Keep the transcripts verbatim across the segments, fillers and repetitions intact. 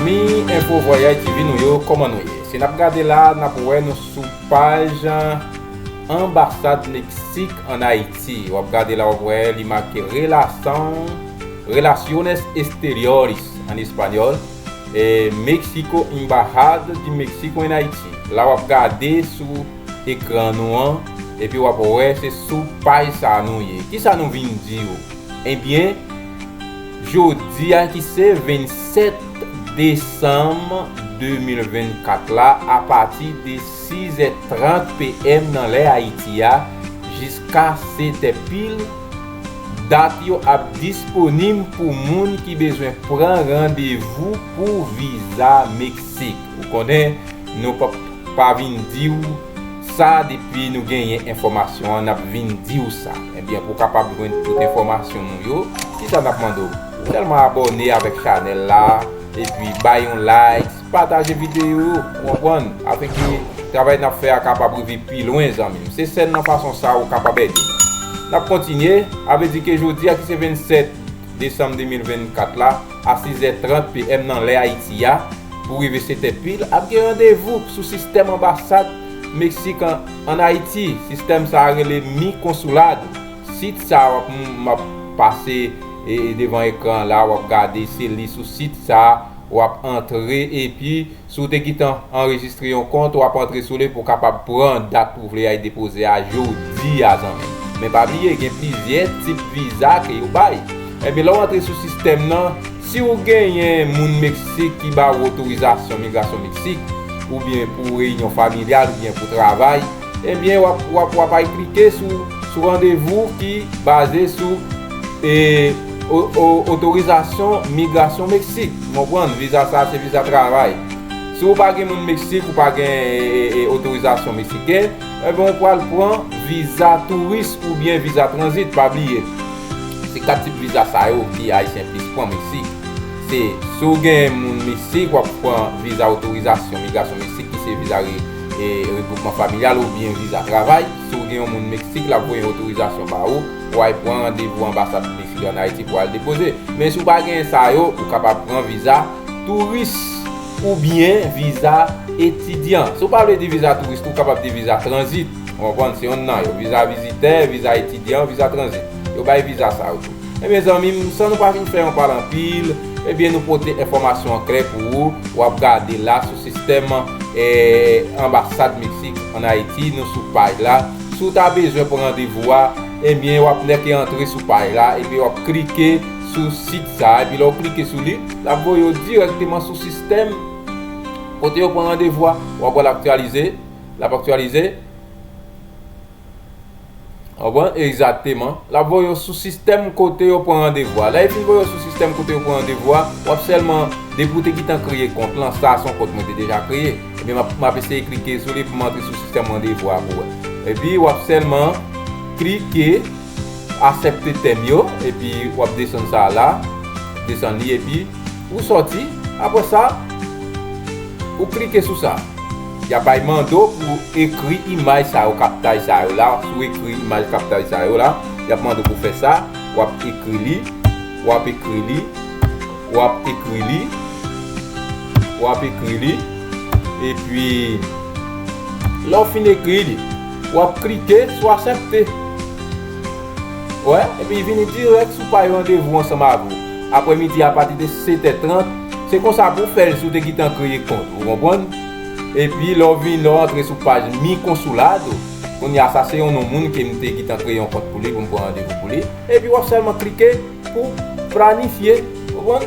Zanmi Enfo Vwayaj T V nou yo, kòman nou ye? Si n ap gade la, n ap wè nou sou paj Anbasad Meksik ann Ayiti. W ap gade la, w ap wè li make Relación, Relaciones Exteriores ann espanyòl, e Mexico, Embajada de Mexico en Haití. La, w ap gade sou ekran nou an, epi w ap wè se sou paj sa nou ye. Kisa nou vin di w? Ebyen, jodi a ki se vennsèt desanm de mil vennkat la, apati de sizè trant P M nan lè Ayiti a, jiska setè pil, dat yo ap disponib pou moun ki bezwen pran randevou pou viza Meksik. Ou konnen, nou p ap pa vin di w sa depi nou genyen enfòmasyon an, n ap vin di w sa. Ebyen, pou w kapab jwenn tout enfòmasyon nou yo, kisa n ap mande w? Sèlman abòne avèk chanèl la, epi bay yon like, pataje videyo, ou konprann? Afenke travay n ap fè a kapab rive pi lwen, zanmi m. Se sèl nan fason sa ou kapab ede. N ap kontinye, a vle di ke jodi a ki se vennsèt desanm de mil vennkat la, a sizè trant P M nan lè Ayiti a, pou rive setè pil, ap gen randevou sou sistèm anbasad Meksik an, ann Ayiti. Sistèm sa a rele Mi Consulado. Sit sa a w ap, m ap pase, e, e, devan ekran la, w ap gade, se li sou sit sa a, w ap antre, epi si w te gentan anrejistre yon kont, w ap antre sou li pou w kapab pran dat ou vle al depoze a jodi a, zanmi m. Men pa bliye, gen plizyè tip viza ke yo bay. Ebyen, lè w antre sou sistèm nan, si w genyen moun Meksik ki ba w otorizasyon migrasyon Meksik, oubyen pou reyinyon familyal, oubyen pou travay, ebyen, w ap, w ap, w ap al klike sou, sou randevou ki baze sou, e, o, o, otorizasyon migrasyon Meksik. Ou konprann? Viza sa a se viza travay. Si w pa gen moun Meksik, ou pa gen, e, e, e, otorizasyon meksiken, ebyen, ou pral pran viza touris oubyen viza tranzit. Pa bliye, se kat tip viza sa yo ki Ayisyen plis pran Meksik. Se, si w gen moun Meksik, w ap pran viza otorizasyon migrasyon Meksik, ki se viza re, e, regwoupman familyal oubyen viza travay. Si w gen yon moun Meksik, l ap voye yon otorizasyon ba ou, pou w al pran randevou anbasad Meksik ann Ayiti pou w al depoze. Men si w pa gen sa yo, ou kapab pran viza touris oubyen viza etidyan. Si w pa vle di viza touris, ou kapab di viza tranzit. Ou konprann? Se yonn nan yo. Viza vizitè, viza etidyan, viza tranzit. Yo bay viza sa yo tou. Ebyen, zanmi m, san nou pa vin fè yon pale anpil, ebyen, nou pote enfòmasyon an klè pou ou. W ap gade la sou sistèm, e, anbasad Meksik ann Ayiti, nou sou paj la. Si w ta bezwen pran randevou a, ebyen, w ap nèke antre sou paj la, epi w ap klike sou sit sa a, epi lè w klike sou li, l ap voye w dirèkteman sou sistèm kote yo pran randevou a. W ap wè l aktyalize, l ap aktyalize. Ou konprann? Egzakteman. L ap voye w sou sistèm kote yo pran randevou a. Lè yo fin voye w sou sistèm kote yo pran randevou a, w ap sèlman, depi w te gentan kreye kont lan, sa se yon kont mwen te deja kreye. Ebyen, m ap, m ap eseye klike sou li pou m antre sou sistèm randevou a pou wè. Epi, w ap sèlman klike aksepte tèm yo, epi w ap desann sa a la, desann li, epi ou sòti. Apre sa, ou klike sou sa. Y ap al mande w pou ekri imaj sa yo, kaptaj sa yo la. Si w ekri imaj kaptaj sa yo la, y ap mande w pou fè sa. W ap ekri li, w ap ekri li, w ap ekri li, w ap ekri li. Epi, lè w fin ekri li, w ap klike sou aksepte. Wè, epi vini dirèk sou paj randevou ansanm avè w. Aprèmidi, apati de sèt è trant, se konsa pou w fè l si w te gentan kreye kont, ou konprann? Epi lè w vin, lè w antre sou paj Mi Consulado, kounye a sa se yon non moun ke m te gentan kreye yon kont pou li, pou m pran randevou pou li. Epi w ap sèlman klike pou planifye, ou konprann?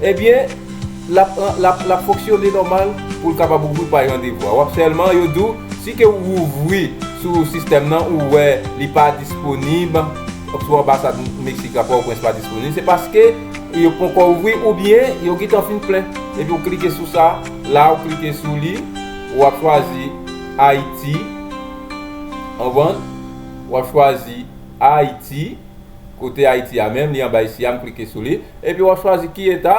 Ebyen, l ap, l ap, l ap fonksyone nòmal pou l kapab ouvri paj randevou a. W ap sèlman, yo di w, si ke ou ouvri sou sistèm nan, ou wè li pa disponib, sou anbasad Meksik la, Pòtoprens pa disponib, se paske yo poko ouvri oubyen yo gentan fin plen. Epi w klike sou sa, la w klike sou li, w ap chwazi Ayiti, w konprann? W ap chwazi Ayiti, kote Ayiti a menm, li anba isi a, m klike sou li. Epi w ap chwazi ki eta,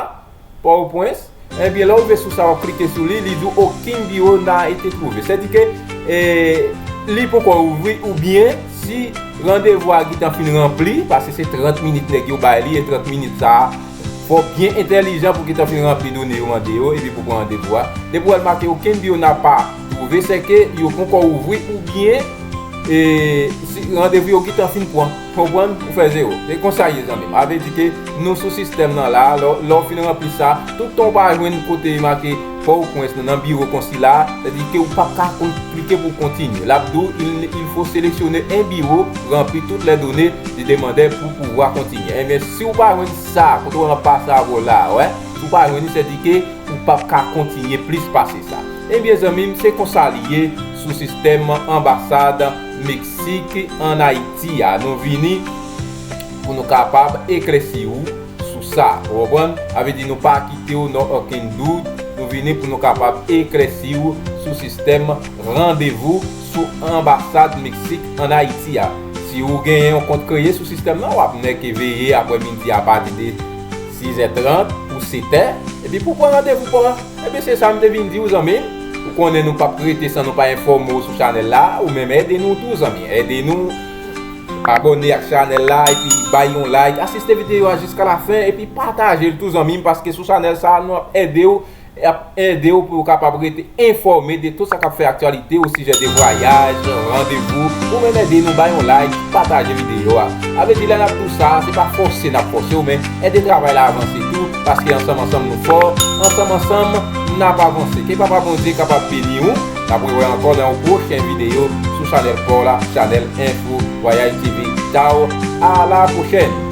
Pòtoprens. Ebyen, lè w rive sou sa, w ap klike sou li, li di w okenn biwo n'a été trouvé. Sètadi ke, e, li poko ouvri, oubyen si randevou a gentan fin ranpli, paske se trant minit nèg yo bay li, e trant minit sa a, Fò w byen entèlijan pou w gentan fin ranpli done yo mande yo, epi pou w pran randevou a. Depi w wè l make okenn biwo n ap pa twouve, sèke yo poko ouvri oubyen e, si randevou yo gentan fin pran. Konprann? Ou fè zewo. Se konsa l ye, zanmi m. A vle di ke nou sou sistèm nan la, lè w fin ranpli sa, tout tan w pa jwenn kote make Pòtoprens nan, nan biwo konsila, sètadi ke ou p ap ka kon- klike pou w kontinye. L ap di w, il, il faut sélectionner un bureau, remplir toutes les données du demandeur pour pouvoir continuer. Ebyen, si w pa jwenn sa, kote w ap pase avè w la, wè, si w pa jwenn li, sètadi ke ou p ap ka kontinye plis pase sa. Ebyen, zanmi m, se konsa li ye sou sistèm anbasad Meksik ann Ayiti a. Nou vini pou nou kapab eklèsi w sou sa. Ou konprann? Sa vle di nou pa kite w nan okenn dout. Nou vini pou nou kapab eklèsi w sou sistèm randevou sou anbasad Meksik ann Ayiti a. Si w genyen yon kont kreye sou sistèm nan, w ap nèk veye aprè midi apati de sizè trant pou setè. Epi pou pran randevou, pran. Ebyen, se sa m te vin di w, zanmi m. Ou konnen nou p ap rete san nou pa enfòme w sou chanèl la. Ou menm ede nou tou, zanmi. Ede nou abòne ak chanèl la, epi bay yon like, asiste videyo a jiska lafen, epi pataje l tou, zanmi m, paske sou chanèl sa a, nou ap ede w, ap ede w pou w kapab rete enfòme de tout sa k ap fè aktyalite o sijè de vwayaj, randevou, ou menm ede nou bay yon like, pataje videyo a. Sa vle di, lè n ap di w sa, se pa fòse n ap fòse w, men ede travay la avanse tou, paske ansanm ansanm nou fò, ansanm ansanm n ap avanse. Ke Papa Bondye kapab beni w. N ap rewè ankò nan yon pwochen videyo sou chanèl pa w la, chanèl Enfo Vwayaj T V. Tchaw, a la pwochèn!